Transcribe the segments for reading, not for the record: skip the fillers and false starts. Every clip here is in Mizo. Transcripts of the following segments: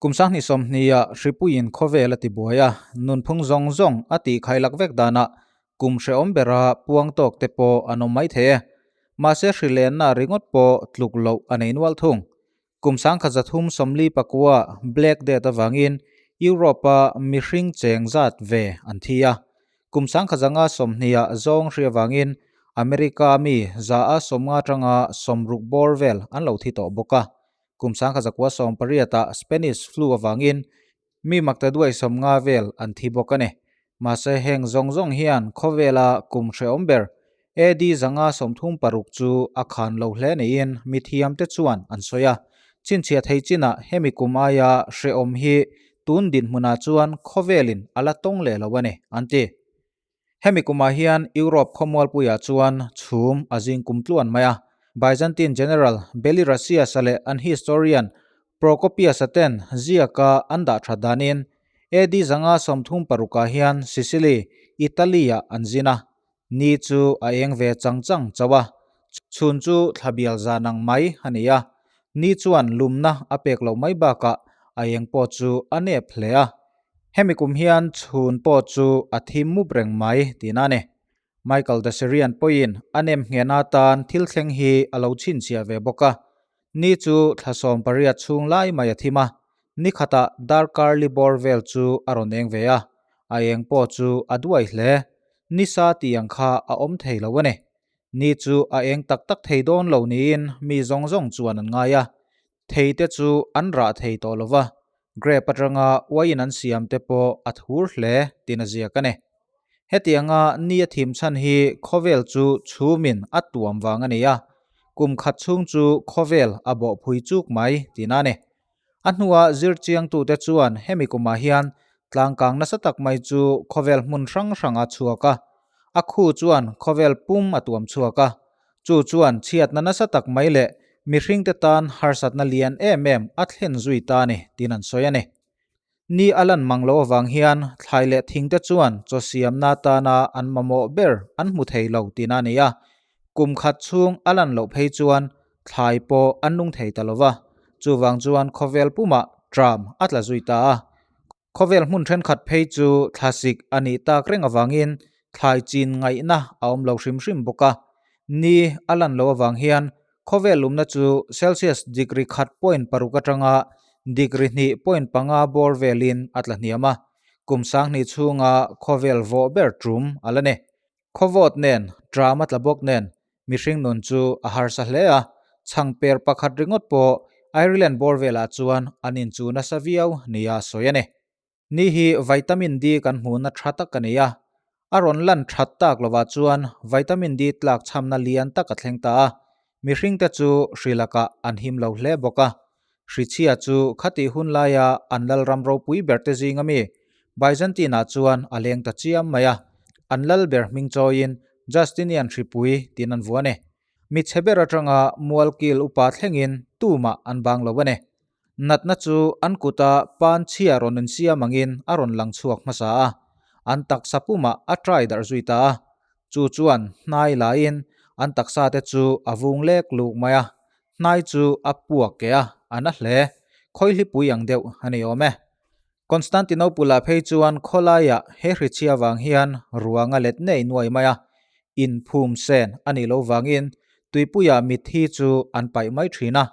Kum sanghnih sawmhniha hripuiin khawvel a ti buai a, nunphung zawng zawng a tih khailak vek danah kum hrehawm bera puang tawk te pawh an awm mai thei e. Mahse hrilenna ringawt pawh tluk loh a nei nual thung. Kum sangkhat zathum sawmli pakua Black Death avangin Europe-a mihring cheng zat ve an thi a. Kum sangkhat zanga sawmhniha zawng hri avangin America mi za a sawmnga atanga sawmruk bawr vel an lo thi tawh bawk a. Kum sangkhat zakua sawmpariatah Spanish flu avangin mi makta duai sawmnga vel an thi bawk a ni. Mahse heng zawng zawng hian khawvela kum hrehawm ber AD 536 chu a khan lo hle niin mithiamte chuan an sawi a. Chhinchhiah thei chinah hemi kum aia hrehawm hi tun dinhmunah chuan khawvelin a la tawng leh lo a ni, an ti. Hemi kumah hian Europe khawmualpuiah chuan chhum a zing kum tluan mai a. Byzantine General Belirasius-a leh an historian Procopius-a ten ziaka an dah that danin AD 536 ah hian Sicily, Italy-ah an zin a. Ni chu a eng ve chang chang chauh a, chhun chu thla bial zan ang mai a ni a. Ni chuan lumna a pek loh mai bakah a eng pawh chu a nep hle a. Hemi kum hian chhun pawh chu a thim mup reng mai tihna a ni. Michael Deserian pawhin a nem nghehna atan thil thleng hi a lo chhinchhiah ve bawk a. Ni chu thla 18 chhung lai mai a thim a, ni khatah darkar li bawr vel chu a rawn eng ve a, a eng pawh chu a duai hle. Ni sa tih ang kha a awm thei lo a ni. Ni chu a eng tak tak thei dawn lo niin mi zawng zawng chuan an ngai a. Thei te chu an rah thei tawh lo va, grape atanga uaiin an siam te pawh a thur hle tiin a ziak a ni. Hetianga ni a thim chhan hi khawvel chu chhumin a tuam vang a ni a, kum khat chhung chu khawvel a bawhphui chuk mai tiin a ni. A hnua zirchiangtute chuan hemi kumah hian tlangkang nasa tak mai chu khawvel hmun hrang hrang a chhuak a, a khu chuan khawvel pum a tuam chhuak a, Chu chuan chhiatna nasa tak mai leh mihringte tan harsatna lian em em a thlen zui ta a ni tiin an sawi a ni. Ni a lan mang loh avang hian thlai leh thingte chuan chaw siamna atana an mamawh ber an hmu thei lo tihna a ni a, kum khat chhung a lan loh phei chuan thlai pawh an nung thei ta lo va, chuvang chuan khawvel pumah tram a tla zui ta a. Khawvel hmun thenkhat phei chu thlasik a nih tak reng avangin thlai chin ngaihna a awm lo hrim hrim bawk a. Ni a lan loh avang hian khawvel lumna chu Celsius degree khat point paruk atanga degree hnih point panga bawr velin a tla hniam a, kum sanghnih chhunga khawvel vawh ber tum a la ni. Khawvawt nen, tram a tla bawk nen, mihring nun chu a harsa hle a, chhangper pakhat ringawt pawh Ireland bawr velah chuan an inchu nasa viau nia sawi a ni. Ni hi vitamin D kan hmuhna tha tak a ni a, a rawn lan that tak lovah chuan vitamin D tlak chhamna lian tak a thleng ta a, mihringte chu hri lakah an him lo hle bawk a. Hrichhia chu khatih hun laia an lalram ropui berte zinga mi Byzantine-ah chuan a leng ta chiam mai a, an lal ber hming chawiin Justinian hripui tiin an vuah a ni. Mi chhe ber atanga mualkil upa thlengin tumah an bang lo a ni. Natna chu an kuta pan chhia rawn insiam angin a rawn lang chhuak hmasa a, an taksa pumah a trai darh zui ta a. Chu chuan hnai laiin an taksa te chu a vung lek luk mai a, hnai chu a puak ke a, a na hle. Khawihlipui ang deuh a ni awm e. Constantinople-ah phei chuan khawlaiah he hrichhia vang hian ruang a let nei nuai mai a, inphum sen a nih loh vangin tuipuiah mitthi chu an paih mai thin a,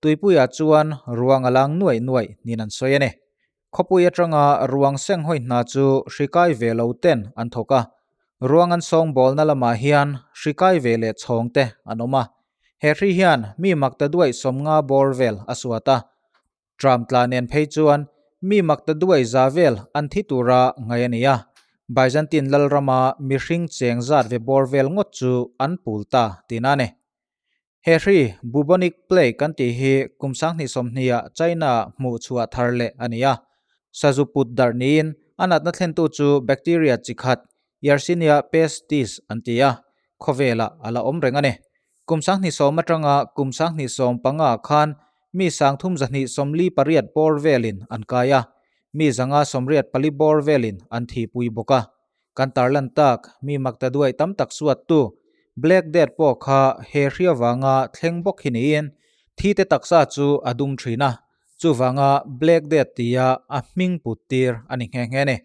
tuipuiah chuan ruang a lang nuaih nuaih niin an sawi a ni. Khawpui atanga ruang senghawi hna chu hri kai ve lo ten an thawk a, ruang an sawngbawlna lamah hian hri kai ve leh chhawng te an awm a, he hri hian mi makta duaih sawmnga bawr vel a suat a, Tram tla nen phei chuan mi makta duai za vel an thi tura ngai a ni a, Byzantine lalrama mihring cheng zat ve bawr vel ngawt chu an pul ta tihna a ni. He hri bubonic plague kan tih hi kum sanghnih sawmhniha China-ah hmuh chhuah thar leh a ni a, sazu put darh niin a natna thlentu chu bacteria chi khat Yersinia pestis an ti a, khawvelah a la awm reng a ni. Kum sanghnih sawm atanga kum sanghnih sawm panga khan mi sangthum zahnih sawmli pariat bawr velin an kai a, mi zanga sawmriat pali bawr velin an thihpui bawk a. Kan tarlan tak mi makta duai tam tak suattu Black Death pawh kha he hria vanga thleng bawk hi niin thi te taksa chu a dum thin a. Chuvanga Black Death tia a hming put tir a ni nghe nghe a ni.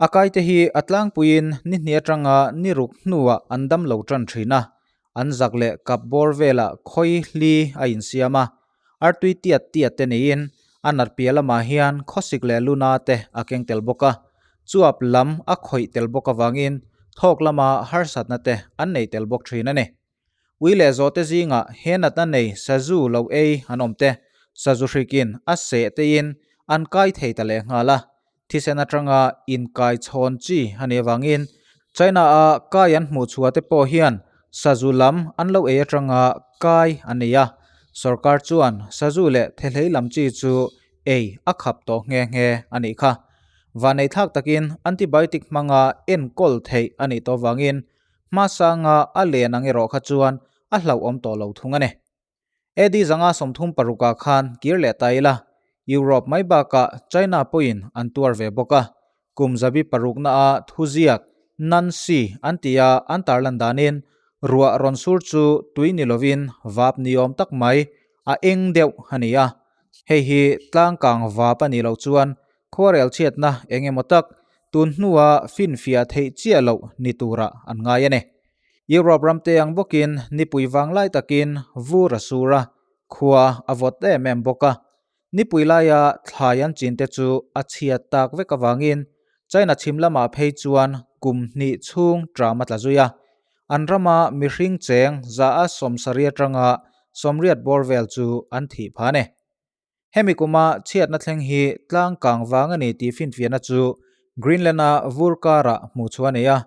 A kaite hi a tlangpuiin ni hnih atanga ni ruk hnuah an dam lo tan thin a, an zak leh kap bawr velah khawi hli a insiam a, artui tiat tiat te niin a nat piah lamah hian khawsik leh luna te a keng tel bawk a, chuap lam a khawih tel bawk avangin thawk lama harsatna te an nei tel bawk thin a ni. Ui leh zawhte zingah he natna nei sazu lo ei an awm te, sazu hrikin a seh teiin an kai thei ta leh nghal a, thisen atanga inkai chhawn chi a nih avangin China-a kai an hmuh chhuah te pawh hian sazu lam an lo ei atanga kai an nei a, sorkar chuan sazu leh thehlei lam chi chu ei a khap tawh nghe nghe a nih kha. Vanneithlak takin antibiotic hmanga enkawl theih a nih tawh avangin Hmasanga a len ang erawh kha chuan a hlauhawm tawh lo thung a ni. AD 136 ah khan kir leh ta ila, Europe mai bakah China pawhin an tuar ve bawk a, kum zabi parukna a thuziak Nancy an tia an tarlan danin ruah rawn sur chu tui ni lovin vap ni awm tak mai a eng deuh a ni a, hei hi tlangkang vap a nih loh chuan Khuarel chhiatna eng emaw tak tun hnua finfiah theih chiah loh ni turah an ngai a ni. Europe ram te ang bawkin nipui vanglai takin vur a sur a, khua a vawt em em bawk a. Nipui laia thlai an chin te chu a chhiat tak vek avangin China chhim lamah phei chuan kum hnih chhung tram a tla zui a. An rama mihring cheng za a sawmsarih atanga sawmriat bawr vel chu an thih phah a ni. Hemi kuma chhiatna thleng hi tlang kang vang a ni tih finfiahna chu Greenland-a vur karah hmuh chhuah a ni a,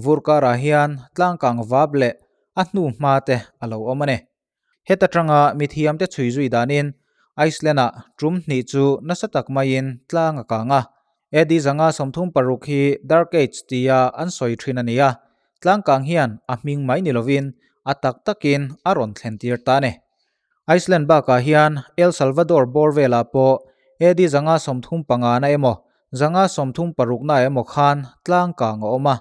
vur karah hian tlang kang vap leh a hnu hma te a lo awm a ni. Heta tanga mithiamte chhui zui danin Iceland-ah tum hnih chu nasa tak maiin tlang a kang a, AD 136 hi Dark Age tia an sawi thin a ni a, tlang kang hian a hming mai ni lovin a tak takin a rawn thlen tir ta a ni. Iceland bakah hian El Salvador bawr velah pawh AD 135 na emaw, 136 na emaw khan tlangkang a awm a.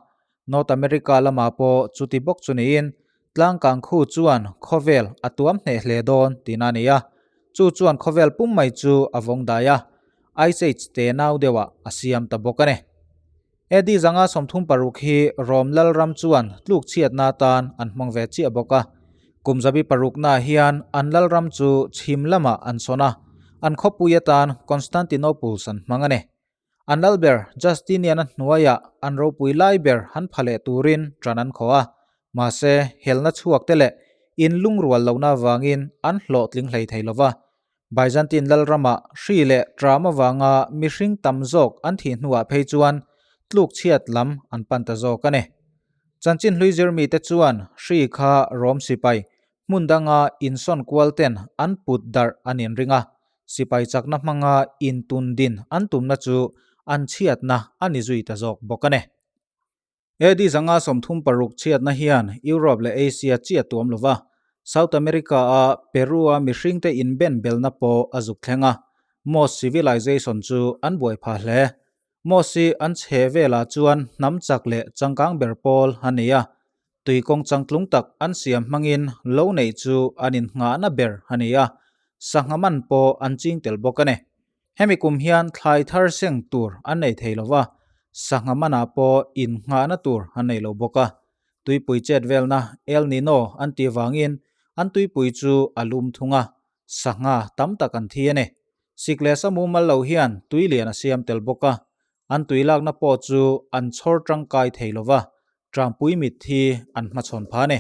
North America lamah pawh chuti bawk chu niin tlangkang khu chuan khawvel a tuam hneh hle dawn tihna a ni a. Chu chuan khawvel pum mai chu a vawng dai a, Ice Age te nau deuhah a siam ta bawk a ni. AD 136 hi Rom lalram chuan tlukchhiatna atan an hmang ve chiah bawk a. Kum zabi paruknaah hian an lalram chu chhim lamah an sawn a, an khawpui atan Constantinoples an hmang a ni. An lalber Justinian-a hnuaiah an ropui lai ber han pha leh turin ṭan an khawh a, mahse helna chhuak te leh in lungrual lohna avangin an hlawhtling hlei thei lo va. Byzantine lalramah hri leh ṭam avanga mihring tam zawk an thih hnuah phei chuan tlukchhiat lam an pan ta zawk a ni. Chanchin hlui zirmite chuan hri kha Rom sipai hmun danga insawn kual ten an put darh an inring a, sipai chakna hmanga intundin an tumna chu an chhiatna a ni zui ta zawk bawk a ni. AD 136 chhiatna hian Europe leh Asia chiah tuam lo va, South America-a Peru-a mihringte inben belna pawh a zuk thleng a, Moss civilization chu an buai phah hle. Moss hi an chhe velah chuan hnam chak leh changkang ber pawl a ni a, tui kawng changtlung tak an siam hmangin lo neih chu an innghahna ber a ni a, sangha man pawh an ching tel bawk a ni. Hemi kum hian thlai thar seng tur an nei thei lo va, sangha manah pawh innghahna tur an nei lo bawk a. Tuipui chet velna El Nino an tih vangin an tuipui chu a lum thung a, sangha tam tak an thi a ni. Sik leh sa mumal lo hian tui lian a siam tel bawk a, an tui lakna pawh chu an chhawr tangkai thei lo va, Tangpui mitthi an hmachhawn pha a ni.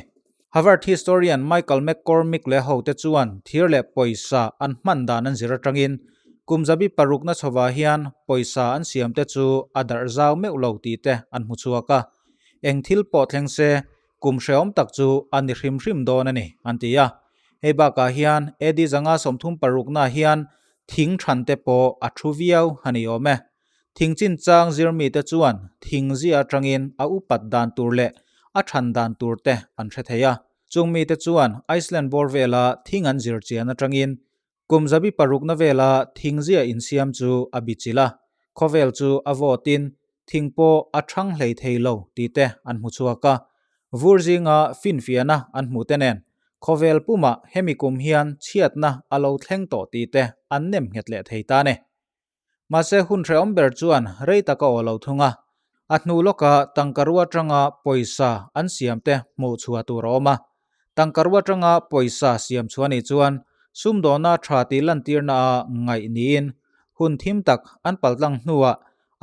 Harvard historian Michael McCormick leh hote chuan thir leh pawisa an hman dan an zir atangin kum zabi parukna chhovah hian pawisa an siamte chu a darh zau meuh lo tih te an hmu chhuak a. Eng thil pawh thleng se kum hrehawm tak chu a ni hrim hrim dawn a ni, an ti a. Hei bakah hian AD 136 hian thing thante pawh a thu viau a ni awm e. Thing chinchang zirmite chuan thing zia atangin a upat dan tur leh a than dan tur te an hre thei a. Chung mite chuan Iceland bawr vela thing an zir chian atangin kum zabi parukna vela thing zia insiam chu a bichilh a, khawvel chu a vawtin thing pawh a thang hlei thei lo tih te an hmu chhuak a. Vur zinga finfiahna an hmuh te nen khawvel pumah hemi kum hian chhiatna a lo thleng tawh tih te an nem nghet leh thei ta ni. Mahse hun hrehawm ber chuan rei tak a aw lo thung a, a hnu lawka tangkarua atanga pawisa an siam te hmuh chhuah tur a awm a. Tangkarua atanga pawisa siam chhuah nih chuan sumdawhna tha tih lantirna a ngaih niin hun thim tak an paltlang hnuah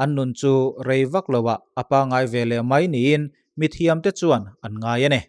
an nun chu rei vak loah a pangai ve leh mai niin mithiamte chuan an ngai a ni.